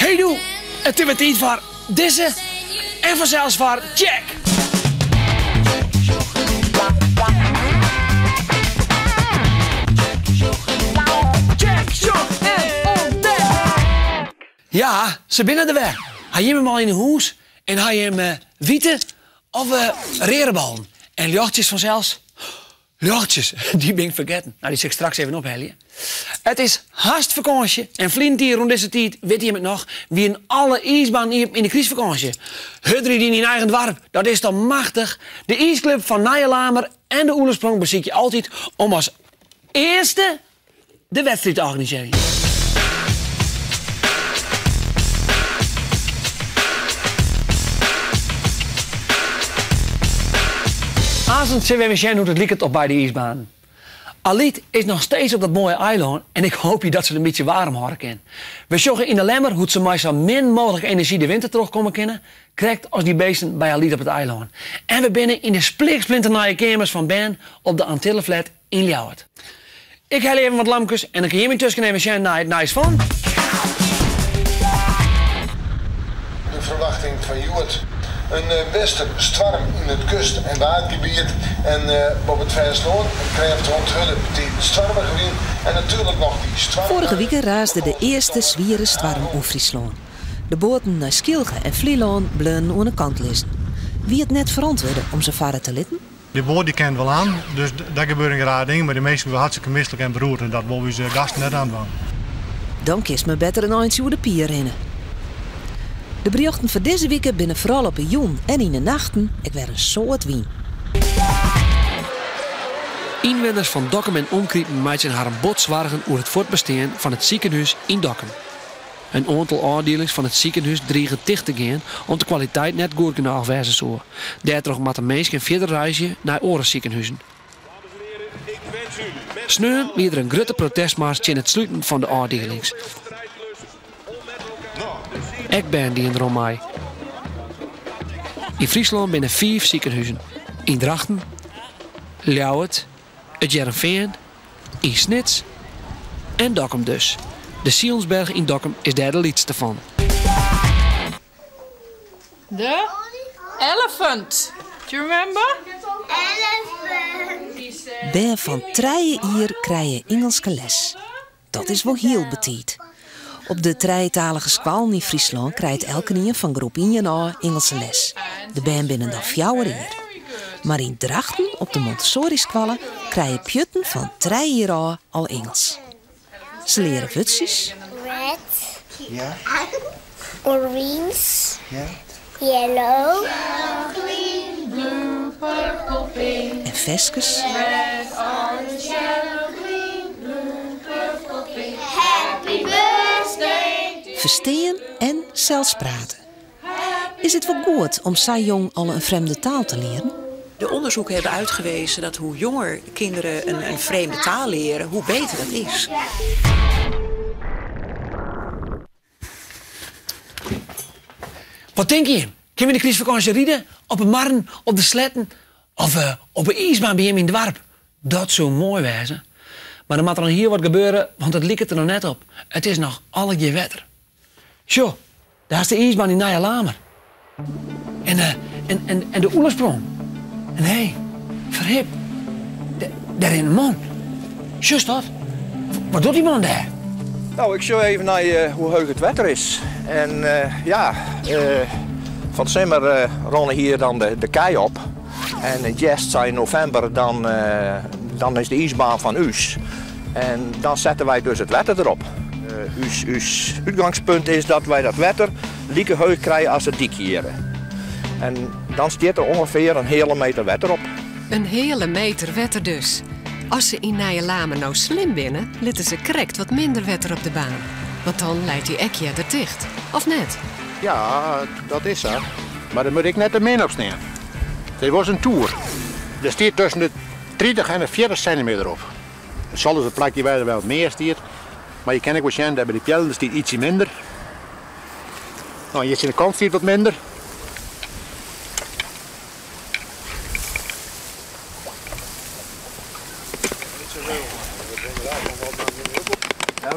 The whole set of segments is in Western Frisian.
Hey doe, it is wer tiid foar dizze en fansels foar Tsjek! Tsjek, sjoch en ûntdek! Ja, se binne der wer. Ha jim him al yn 'e hûs en ha jim wite of reade ballen? En ljochtsjes fansels. Ljochtsjes, dy bin ik fergetten. No, dy sil ik straks even ophelje. It is hast fakânsje en ferline jier rûn dizze tiid, witte jim it noch, wienen alle iisbanen iepen yn de krystfakânsje. Hurdride yn dyn eigen doarp, dat is toch machtich? De iisklup fan Nijelamer en de Oelesprong besykje altyd om as earste de wedstriid te organisearjen. Aansens sille we even sjen hoe't it liket op beide iisbanen. Alyt is noch steeds op dat moaie eilân en ik hoopje dat se it in bytsje waarm hâlde kin. We sjogge yn de Lemmer hoe't se mei sa min mooglik enerzjy de winter trochkomme kinne, krekt as dy beesten by Alyt op it eilân. En we binne yn de spliksplinter nije keamers fan bern op de Antilleflat yn Ljouwert. Ik helje even wat lamkes en dan kin jim yntusken even sjen nei it nijs fan. De ferwachting fan hjoed, in westerstoarm yn it kust en Waadgebiet en boppe it fêstelân, in krêft oant hurde betiden stoarmige wyn en natuerlik noch dy stoarmbuien. Foarige wike raasde de earste swiere stoarm oer Fryslân. De boaten nei Skylge en Flylân bleaunen oan 'e kant lizzen. Wie it net ferantwurde om se farre te litten? De boat die kin it wol oan, dus dêr gebeure rare dingen, mar de minsken wurde hartstikke mislik en beroerd en dat wolle we ús gasten net oandwaan. Dan kinst mar better in eintsje oer de pier rinne. De berjochten foar dizze wike binne foaral op 'e jûn en yn 'e nachten ek wer in soad wyn. Ynwenners fan Dokkum en omkriten meitsje harren bot soargen oer it fuortbestean fan it sikehûs yn Dokkum. In oantal ôfdielings fan it sikehûs driget ticht te gean om't de kwaliteit net goed genôch wêze soe. Dêrtroch moatte minsken fierder reizgje nei oare sikehuzen. Sneon wie der in grutte protestmars tsjin it sluten fan de ôfdielings. Ek bern dienen deroan mei. Yn Fryslân binne fiif sikehuzen, yn Drachten, Ljouwert, It Hearrenfean, yn Snits en Dokkum dus. De Sionsberg yn Dokkum is dêr de lytste fan. The elephant. Do you remember? Elephant. Bern fan trije jier krije Ingelske les. Dat is wol hiel betiid. Op de trijetalige skoallen yn Fryslân krijt elkenien fan groep ien ôf Ingelske les. De bern binne dan fjouwer jier. Mar yn Drachten op de Montessori-skoalle krije pjutten fan trije jier ôf al Ingelsk. Se leare wurdsjes. Red, orange, yellow, En ferskes. Ferstean en sels prate. Is it wol goed om sa jong al in frjemde taal te learen? De onderzoeken hebben uitgewezen dat hoe jonger kinderen een vreemde taal leren, hoe beter dat is. Wat tinke jim? Kinne we de krystfakânsje ride? Op 'e marren, op de sletten of eh, op 'e iisbaan by jim yn it doarp? Dat soe moai wêze. Mar der moat der noch hiel wat gebeure, want it liket der noch net op. It is noch allegear wetter. Sjoch, dêr hast de iisbaan yn Nijelamer. En, eh, en, en, en de Oelesprong. En hé, ferhip, dêr rint in man. Sjochst dat? Wat docht dy man dêr? No, ik sjoch even nei eh, hoe heech it wetter is. En eh, ja, fan 't simmer rinne hjir dan de kij op. En it hjerst, sa yn novimber, dan, dan is de iisbaan fan ús. En dan sette wy dus it wetter derop. Ús, ús útgangspunt is dat wy dat wetter like heech krije as de dyk hjir. En dan stiet der ûngefear in heale meter wetter op. In heale meter wetter dus. As se yn Nijelamer no slim binne, litte se krekt wat minder wetter op de baan. Want dan leit dy ek earder ticht, of net? Ja, dat is sa. Mar der moat ek net te min op stean. Dit was in toer. Der stiet tusken de 30 en de 40 sintimeter op. It sil dus it plakje wêze wêr't mear stiet. Mar je kinne ek wol sjen, dêr by de peallen stiet ytsje minder. No, hjir tsjin de kant stiet wat minder.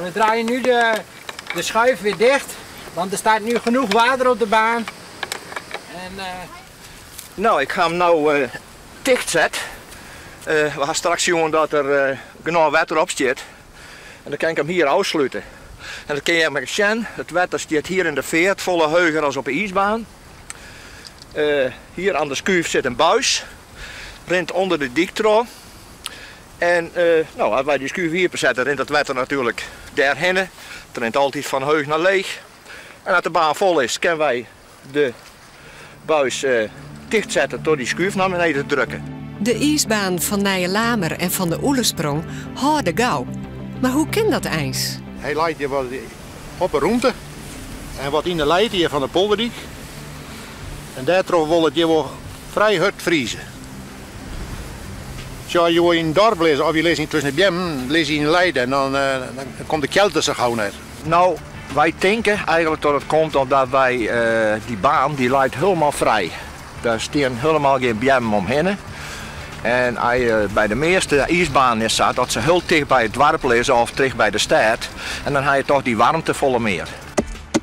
We draaien nu de schuif weer dicht. Want er staat nu genoeg water op de baan. En, Nou, ik ga hem nou dichtzetten. We gaan straks zien dat er genoeg water op zit. En dan kan ik hem hier afsluiten. En dan kun je maar zien, het water zit hier in de veert, volle heuger als op de ijsbaan. Hier aan de schuif zit een buis, rint onder de diektro. En als wij die schuif hier zetten, rint het water natuurlijk daarheen. Het rint altijd van heug naar leeg. En als de baan vol is, kunnen wij de buis dichtzetten door die schuif naar beneden te drukken. De ijsbaan van Nijelamer en van de Oelesprong houden gauw. Maar hoe kan dat eens? Hij leidt hier wat op een route en wat in de leid hier van de Polderdiek. En daardoor wil het hier wel vrij hard vriezen. Als je in het dorp leest of je leest niet tussen de biem, lees je in Leiden en dan komt de kjeld er zo gauw net. Wij denken eigenlijk dat het komt omdat wij die baan die leidt helemaal vrij. Daar staan helemaal geen biem omheen. En als je bij de meeste ijsbanen is dat, dat ze heel dicht bij het dorp liggen of dicht bij de stad. En dan heb je toch die warmtevolle meer.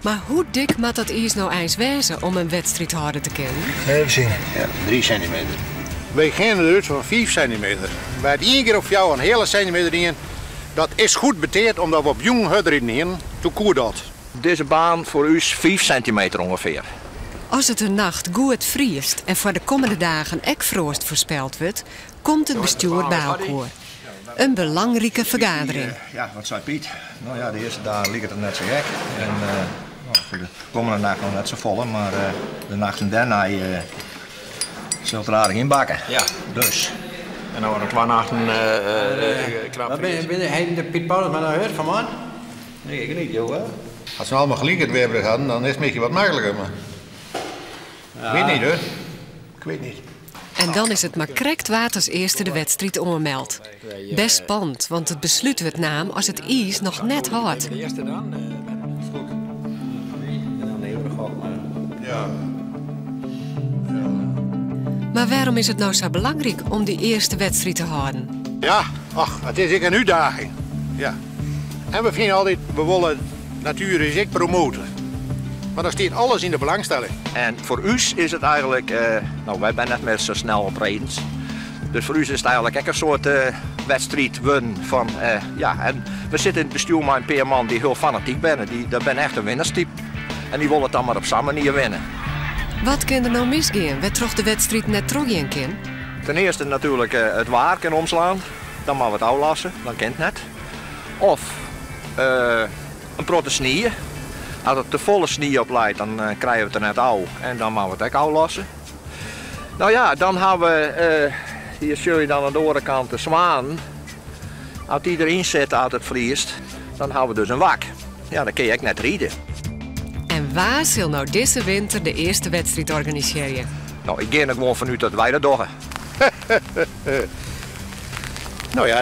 Maar hoe dik moet dat ijs nou eens wezen om een wedstrijd harder te kennen? Even zien. Ja, 3 centimeter. Wij gaan eruit van 5 centimeter. Bij het één keer op jou een hele centimeter in, dat is goed beteerd omdat we op jong hudden in, toen koer dat. Deze baan voor u is 5 centimeter ongeveer. Als het de nacht goed vriest en voor de komende dagen ekvroost voorspeld wordt, komt het bestuur bij elkaar. Een belangrijke vergadering. Ja, wat zei Piet? De eerste dagen liep het er net zo gek. En voor de komende nacht nog net zo vol, maar de nacht en daarna zult er aardig inbakken. Ja. Dus. En dan worden 2 nachten knap. Wat ben je, heb je de Piet Paulus maar nou gehoord van man? Nee, ik niet, joh. Hè? Als we allemaal gelijk het weer hadden, dan is het misschien wat makkelijker. Maar... Ja. Ik weet niet hoor. Ik weet niet. En dan is het maar krekt waard als eerste de wedstrijd onmeld. Best spannend, want het besluit wordt naam als het ijs nog net hard. De eerste dan, dat is goed. En dan de eeuwige gok, maar... Ja. Maar waarom is het nou zo belangrijk om die eerste wedstrijd te houden? Ja, ach, het is ik een uitdaging. Ja. En we vinden altijd, we willen natuur is ik promoten. Maar dan staat alles in de belangstelling. En voor u is het eigenlijk, wij zijn net meer zo snel op redens. Dus voor u is het eigenlijk ook een soort wedstrijd winnen van, ja, en we zitten in het bestuur met een paar man die heel fanatiek zijn. Dat ben echt een winnaarstype. En die willen het dan maar op zijn manier winnen. Wat kan er nou misgaan? Wat trok de wedstrijd net terug in kan? Ten eerste natuurlijk het waar kan omslaan. Dan maar wat aflassen, dan kent het net. Of een protte sneeuw. Als het te volle sneeuw op leidt, dan krijgen we het er net af en dan moeten we het ook aflassen. Dan hebben we hier zie je dan aan de andere kant de zwaan. Als die erin zit, als het vriest, dan hebben we dus een wak. Ja, dan kun je ook net rijden. En waar zal nou deze winter de eerste wedstrijd organiseren? Ik ga er gewoon vanuit dat wij dat doen.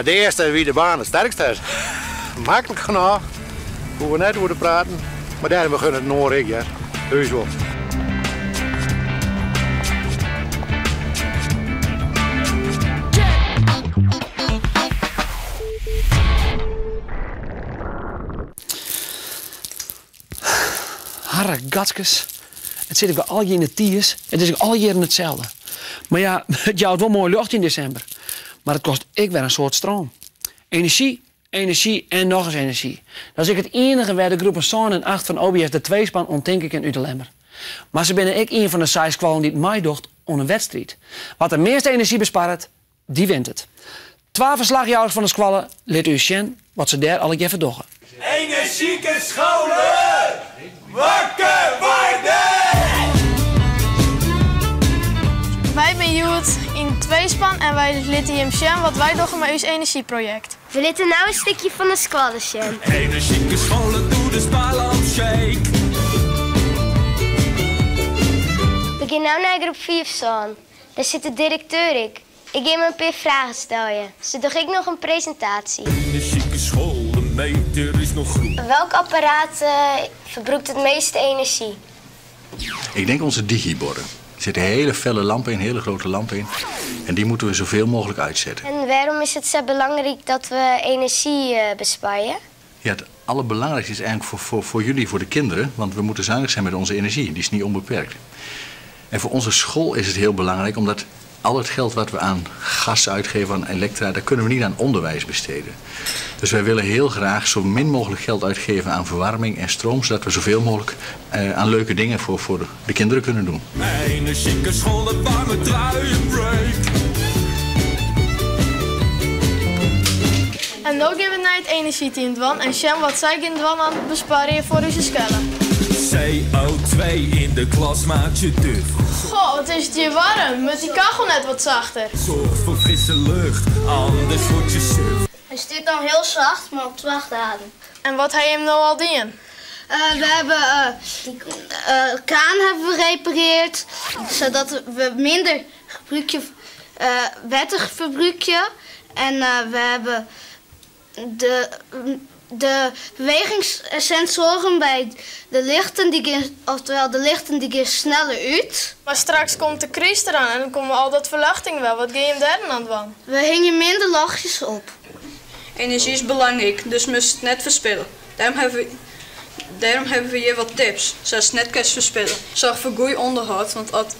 De eerste wie de baan het sterkste is. Makkelijk genoeg. Hoeven we net over te praten. Maar daarom beginnen het Noord ik, ja. Heus wel. Harre gatskes. Het zit ook al je in de tiers. Het is ook al jaren hetzelfde. Maar ja, het jouwt wel mooi lucht in december. Maar het kost ik weer een soort stroom. Energie, energie en nog eens energie. Dat is ik het enige waar de groepen 7 en 8 van OBS de tweespan ontdenk ik in Utelemmer. Maar ze binnen ik een van de zijskwallen die het mij docht om een wedstrijd. Wat de meeste energie bespaart, die wint het. 12 verslagjouders van de squallen liet u zien wat ze daar al even doggen. Energieke scholen! Wakker worden! Wij zijn Joet in tweespan en wij litten hier zien wat wij doen met ons energieproject. We litten nou een stukje van de squallen zien. Energieke scholen doe de spaarland shake. We gaan nou naar groep 4 staan. Daar zit de directeur ik. Ik ga hem een paar vragen stellen. Ze doe ik nog een presentatie. Energieke school, de meter is nog groen. Welk apparaat verbruikt het meeste energie? Ik denk onze digiborden. Er zitten hele felle lampen in, hele grote lampen in. En die moeten we zoveel mogelijk uitzetten. En waarom is het zo belangrijk dat we energie besparen? Ja, het allerbelangrijkste is eigenlijk voor, voor, voor jullie, voor de kinderen, want we moeten zuinig zijn met onze energie, die is niet onbeperkt. En voor onze school is het heel belangrijk, omdat al het geld wat we aan gas uitgeven, aan elektra, dat kunnen we niet aan onderwijs besteden. Dus wij willen heel graag zo min mogelijk geld uitgeven aan verwarming en stroom, zodat we zoveel mogelijk eh, aan leuke dingen voor, voor de kinderen kunnen doen. Energieke scholen, warme truien break. En nu gaan we naar het energieteam dwan en sjen wat zij gaan dwan aan het besparen voor onze schellen. CO2 in de klas maakt je duf. Goh, wat is het hier warm. Met die kachel net wat zachter. Zorg voor frisse lucht, anders word je suf. Hij stuurt dan heel zacht, maar op 12 graden. En wat hij hem nou al dien? we hebben de kraan hebben we gerepareerd, zodat we minder gebruikje, wettig verbruikje. En we hebben de, de bewegingssensoren bij de lichten, die gaan, oftewel de lichten die gaan sneller uit. Maar straks komt de crisis eraan en dan komt al dat verlachting wel. Wat ga je hem daar dan aan doen? We hingen minder lachjes op. Energie is belangrijk, dus moest het net verspillen. Daarom hebben we, daarom hebben we hier wat tips, zoals het net kunt verspillen. Zorg voor goed onderhoud, want, at,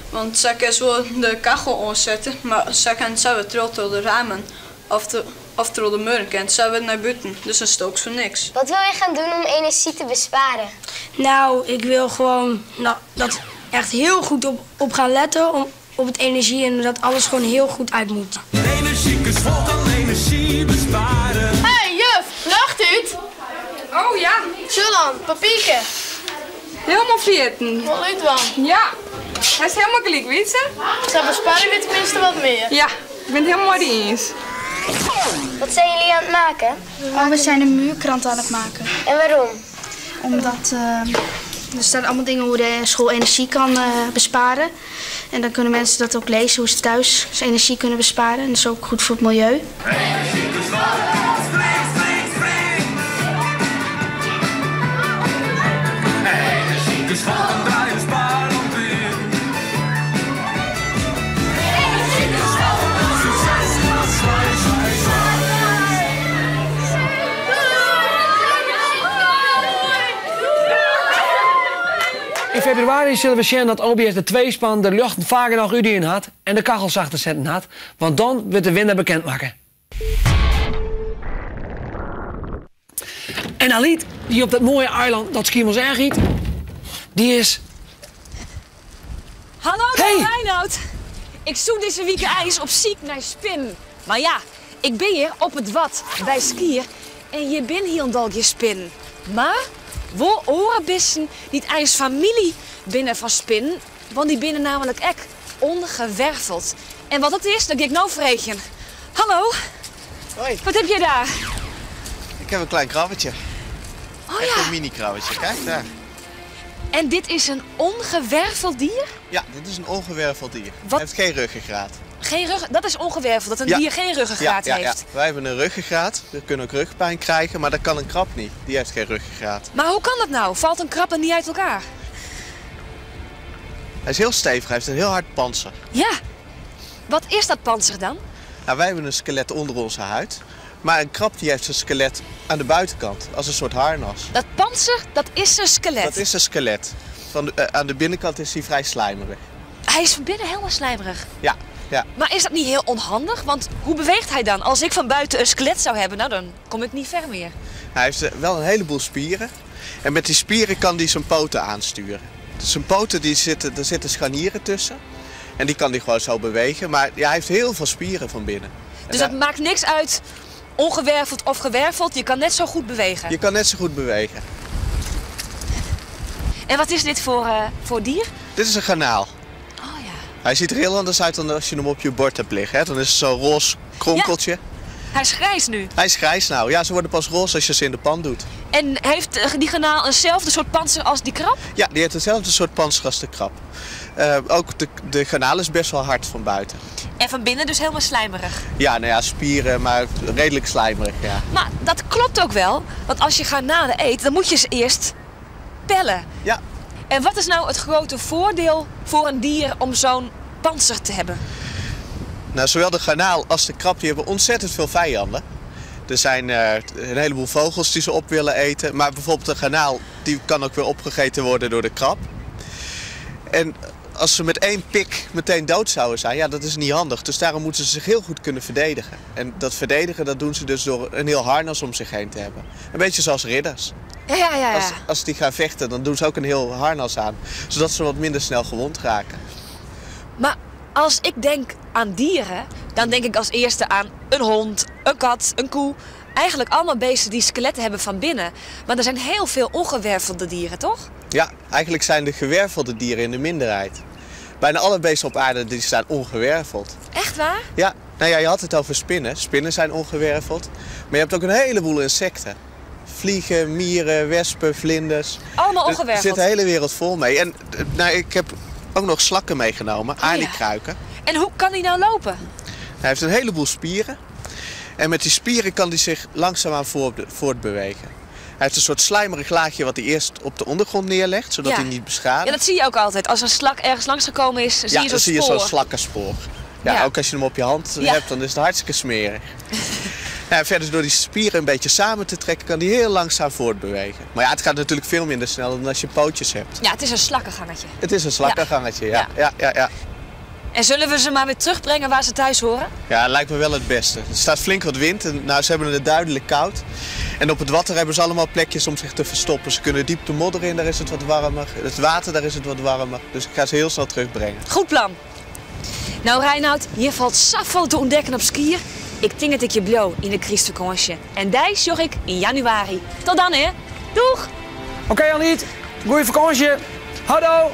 want zij kan wel de kachel aanzetten, maar zij kan zo weer door de ramen of, de, of door de muren kan, zo weer naar buiten. Dus een stookt voor niks. Wat wil je gaan doen om energie te besparen? Nou, ik wil gewoon nou, dat echt heel goed op, op gaan letten om, op het energie en dat alles gewoon heel goed uit moet. Energieke school kan energie besparen. Hey juf, lacht uit? Oh ja. Julan, papierke. Helemaal vergeten. Wat leuk dan. Ja. Hij is helemaal gelijk, weet je? Ze besparen we tenminste wat meer. Ja, ik ben het helemaal met eens. Wat zijn jullie aan het maken? Oh, we zijn een muurkrant aan het maken. En waarom? Omdat er staan allemaal dingen hoe de school energie kan besparen. En dan kunnen mensen dat ook lezen, hoe ze thuis energie kunnen besparen. En dat is ook goed voor het milieu. Energieke school, spring, spring, spring. Energieke school kan draaien, spaarlamp in. Energieke school, succes, zwaai, zwaai, zwaai. In februari zullen we zien dat OBS de tweespan de luchten vaker nog u in had en de kachel zachter zetten had, want dan wordt de winnaar bekend maken. En Alit, die op dat mooie eiland dat Schiermonnikoog giet, die is... Hallo, Hey. Reinoud. Ik zoek deze week ijs op ziek naar spin. Maar ja, ik ben hier op het wat bij skier en je bent hier een dalkje spin. Maar wo orenbissen niet ijs familie binnen van spin, want die binnen namelijk ek ongewerveld. En wat dat is, dat ga ik nou vregen. Hallo. Hoi. Wat heb jij daar? Ik heb een klein krabbetje. Oh Echt ja. een mini krabbetje. Kijk daar. En dit is een ongewerveld dier? Ja, dit is een ongewerveld dier. Wat? Hij heeft geen ruggengraat. Geen rug, dat is ongewerveld, dat een Ja. dier geen ruggengraat ja, ja, heeft. Ja. Wij hebben een ruggengraat. We kunnen ook rugpijn krijgen, maar dat kan een krab niet. Die heeft geen ruggengraat. Maar hoe kan dat nou? Valt een krab dan niet uit elkaar? Hij is heel stevig. Hij heeft een heel hard pantser. Ja. Wat is dat pantser dan? Nou, wij hebben een skelet onder onze huid. Maar een krab die heeft zijn skelet aan de buitenkant, als een soort harnas. Dat pantser, dat is een skelet. Dat is een skelet. Van de, aan de binnenkant is hij vrij slijmerig. Hij is van binnen helemaal slijmerig. Ja, ja. Maar is dat niet heel onhandig? Want hoe beweegt hij dan? Als ik van buiten een skelet zou hebben, nou dan kom ik niet ver meer. Hij heeft wel een heleboel spieren. En met die spieren kan hij zijn poten aansturen. Dus zijn poten, die zitten, daar zitten scharnieren tussen. En die kan hij gewoon zo bewegen. Maar ja, hij heeft heel veel spieren van binnen. En Dus daar- dat maakt niks uit, ongewerveld of gewerveld. Je kan net zo goed bewegen. Je kan net zo goed bewegen. En wat is dit voor, voor dier? Dit is een garnaal. Oh ja. Hij ziet er heel anders uit dan als je hem op je bord hebt liggen. Hè? Dan is het zo'n roze kronkeltje. Hij is grijs nu. Hij is grijs nou. Ja, ze worden pas roze als je ze in de pan doet. En heeft die garnaal eenzelfde soort pantser als die krab? Ja, die heeft hetzelfde soort pantser als de krab. Ook de garnaal is best wel hard van buiten. En van binnen dus helemaal slijmerig. Ja, nou ja, spieren, maar redelijk slijmerig, ja. Maar dat klopt ook wel, want als je garnalen eet, dan moet je ze eerst pellen. Ja. En wat is nou het grote voordeel voor een dier om zo'n pantser te hebben? Nou, zowel de garnaal als de krab die hebben ontzettend veel vijanden. Er zijn een heleboel vogels die ze op willen eten. Maar bijvoorbeeld de garnaal, die kan ook weer opgegeten worden door de krab. En als ze met één pik meteen dood zouden zijn, ja, dat is niet handig. Dus daarom moeten ze zich heel goed kunnen verdedigen. En dat verdedigen, dat doen ze dus door een heel harnas om zich heen te hebben. Een beetje zoals ridders. Ja. Als die gaan vechten, dan doen ze ook een heel harnas aan. Zodat ze wat minder snel gewond raken. Maar als ik denk aan dieren, dan denk ik als eerste aan een hond, een kat, een koe. Eigenlijk allemaal beesten die skeletten hebben van binnen. Maar er zijn heel veel ongewervelde dieren, toch? Ja, eigenlijk zijn de gewervelde dieren in de minderheid. Bijna alle beesten op aarde die zijn ongewerveld. Echt waar? Ja, nou ja, je had het over spinnen. Spinnen zijn ongewerveld. Maar je hebt ook een heleboel insecten. Vliegen, mieren, wespen, vlinders. Allemaal ongewerveld. Er zit de hele wereld vol mee. En nou, ik heb ook nog slakken meegenomen, alikruiken. En hoe kan die nou lopen? Hij heeft een heleboel spieren. En met die spieren kan hij zich langzaamaan voortbewegen. Hij heeft een soort slijmerig laagje wat hij eerst op de ondergrond neerlegt, zodat hij niet beschadigt. Ja, dat zie je ook altijd. Als een slak ergens langsgekomen is, zie je zo'n spoor. Ja, dan zie je zo'n slakkenspoor. Ja, ook als je hem op je hand hebt, dan is het hartstikke smerig. Nou, verder door die spieren een beetje samen te trekken, kan die heel langzaam voortbewegen. Maar ja, het gaat natuurlijk veel minder snel dan als je pootjes hebt. Ja, het is een slakkengangetje. Het is een slakkengangetje, ja. En zullen we ze maar weer terugbrengen waar ze thuis horen? Ja, lijkt me wel het beste. Er staat flink wat wind en nou, ze hebben het duidelijk koud. En op het water hebben ze allemaal plekjes om zich te verstoppen. Ze kunnen diep de modder in, daar is het wat warmer. Het water, daar is het wat warmer. Dus ik ga ze heel snel terugbrengen. Goed plan. Nou Reinoud, hier valt saffo te ontdekken op Skier. Ik ting het ik je blauw in de Christenkoonsje. En die zorg ik in januari. Tot dan hè. Doeg! Oké Anniet, goeie vakantie. Hallo!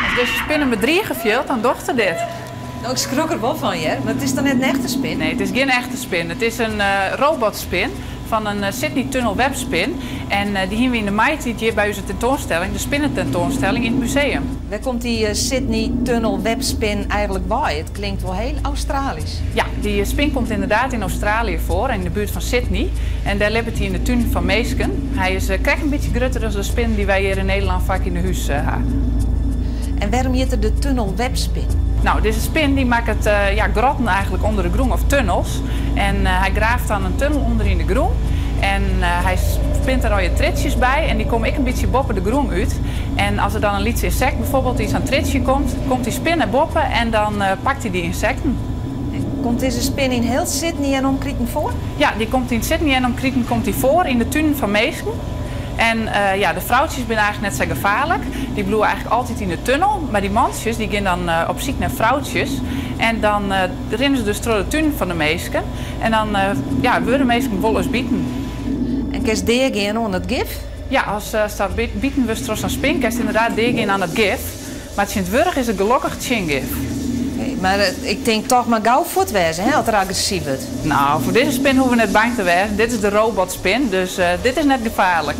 Als deze spin een bedriegen viel, dan dochter dit. Nou, ik schrok er wel van je, maar het is dan net een echte spin? Nee, het is geen echte spin. Het is een robotspin van een Sydney Tunnel Webspin. En die zien we in de maitijd hier bij onze tentoonstelling, de spinnententoonstelling in het museum. Waar komt die Sydney Tunnel Webspin eigenlijk bij? Het klinkt wel heel Australisch. Ja, die spin komt inderdaad in Australië voor, in de buurt van Sydney. En daar leeft hij in de tuin van Meesken. Hij is krijgt een beetje groter dan de spin die wij hier in Nederland vaak in de huis hebben. En waarom heet er de Tunnel Webspin? Nou, deze spin die maakt het grotten eigenlijk onder de groen of tunnels. En hij graaft dan een tunnel onder in de groen. En hij spint er al je tritjes bij en die kom ik een beetje boppen de groen uit. En als er dan een lietse insect bijvoorbeeld iets aan het tritsje komt, komt die spin naar boppen en dan pakt hij die insecten. En komt deze spin in heel Sydney en omkrieten voor? Ja, die komt in Sydney en omkrieten komt die voor in de tuin van Meesken. En de vrouwtjes zijn eigenlijk net zo gevaarlijk. Die bloeien eigenlijk altijd in de tunnel. Maar die mannetjes die gaan dan op zoek naar vrouwtjes. En dan rennen ze dus door de tuin van de meesken. En dan worden de meesken wel eens bieten. En kun je deergaan aan het gif? Ja, als staat bieten we straks aan spin, kun je inderdaad deergaan aan het gif. Maar het Sint-Wurg is het gelukkig gif. Okay, maar ik denk toch maar gauw voortwezen, hè, als er agressief wordt. Nou, voor deze spin hoeven we net bang te wezen. Dit is de robotspin, dus dit is net gevaarlijk.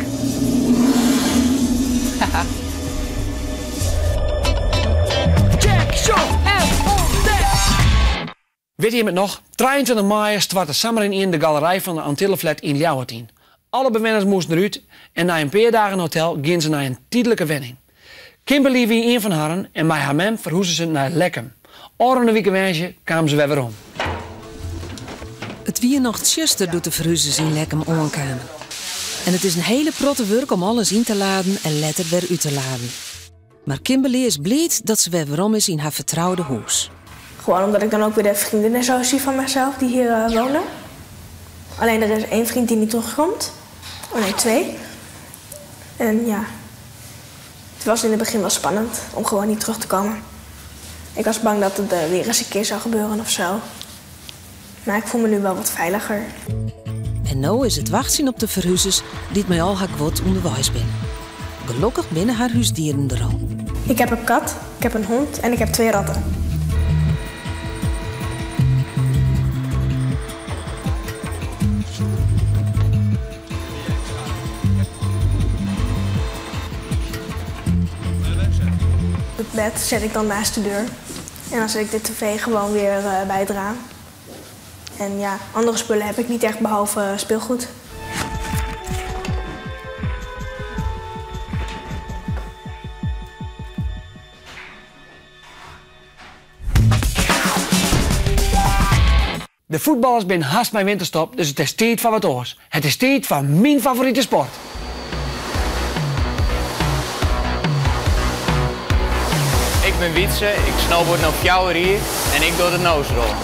Jack, Shop en ontdek! Weet je het nog? 23 mei start de Samarin in de galerij van de Antillenflat in Ljouwertien. Alle bewoners moesten eruit en na een paar dagen hotel gingen ze naar een tijdelijke wenning. Kimberly wie een van haren en bij haar mem verhoezen ze naar Lekkum. Oranje weekendje kwamen ze weer weer om. Het wie nog zuster doet de verhuizers in Lekkum aankomen. En het is een hele protte werk om alles in te laden en letter weer uit te laden. Maar Kimberly is blij dat ze weer weerom is in haar vertrouwde huis. Gewoon omdat ik dan ook weer de vriendinnen zo zie van mezelf die hier wonen. Alleen er is één vriend die niet terugkomt. Oh nee, 2. En ja, het was in het begin wel spannend om gewoon niet terug te komen. Ik was bang dat het weer eens een keer zou gebeuren of zo. Maar ik voel me nu wel wat veiliger. En nu is het wachten op de verhuizers die het mij al haar kwot onderwijs binnen. Gelukkig binnen haar huisdieren er al. Ik heb een kat, ik heb een hond en ik heb 2 ratten. Het bed zet ik dan naast de deur. En dan zet ik de tv gewoon weer bij het raam. En ja, andere spullen heb ik niet echt, behalve speelgoed. De fuotballers binne hast mei winterstop, dus it is tiid foar wat oars. It is tiid foar myn favorite sport. Ik bin Wietse, ik snowboard no fjouwer jier en ik doch de noseroll.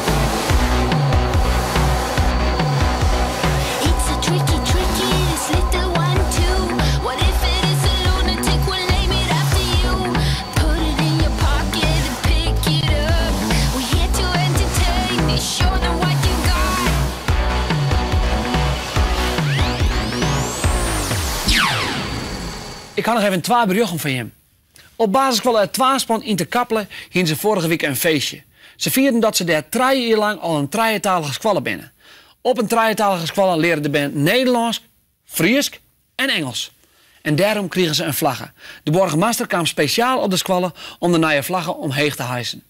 It's a tricky, tricky, this little one too. What if it is a lunatic? We'll name it after you. Put it in your pocket and pick it up. We're here to entertain. Show them what you got. Ik ha noch even twa berjochten foar jim. Op basisskoalle It Twaspan yn Terkaple hiene se foarige wike in feestje. Se fierden dat se dêr trije jier lang al in trijetalige skoalle binne. Op in trijetalige skoalle leare de bern Nederlânsk, Frysk en Ingelsk. En dêrom krigen se in flagge. De boargemaster kaam spesjaal op de skoalle om de nije flagge omheech te hijsen.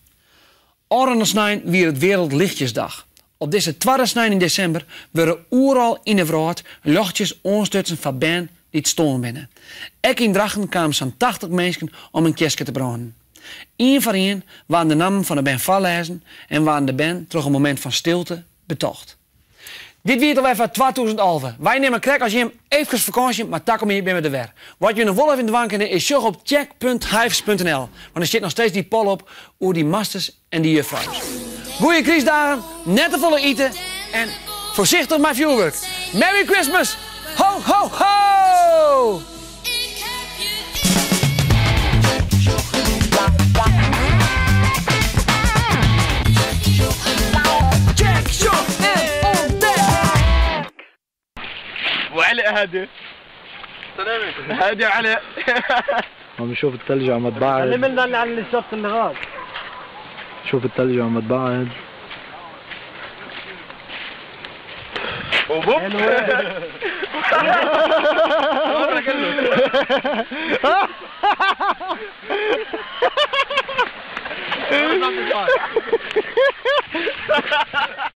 Ofrûne snein wie it Wereldlichtjesdag. Op dizze twadde snein yn desimber wurde oeral yn de wrâld ljochtsjes oanstutsen foar bern dy't stoarn binne. Ek yn Drachten kamen sa'n 80 minsken om in kearske te brânen. Ien foar ien waarden de nammen fan de bern foarlêzen en waarden de bern troch in momint fan stilte betocht. Dit wie it alwer foar 2011. Wy nimme krekt as jim eefkes fakânsje, mar takom jier binne we der wer. Wat jim noch wol even dwaan kinne is sjoch op check.hyves.nl, want der stiet noch steeds dy poll op oer dy masters en dy juffrou's. Goeie krystdagen, net te folle ite en foarsichtich mei fjoerwurk. Merry Christmas! Ho ho ho! Check, sjoch en ûntdek! وعلق هادي هادي علق عم نشوف الثلج عم تبعد. علمنا على الشخص اللي غاب. شوف الثلج عم تبعد. وبوب.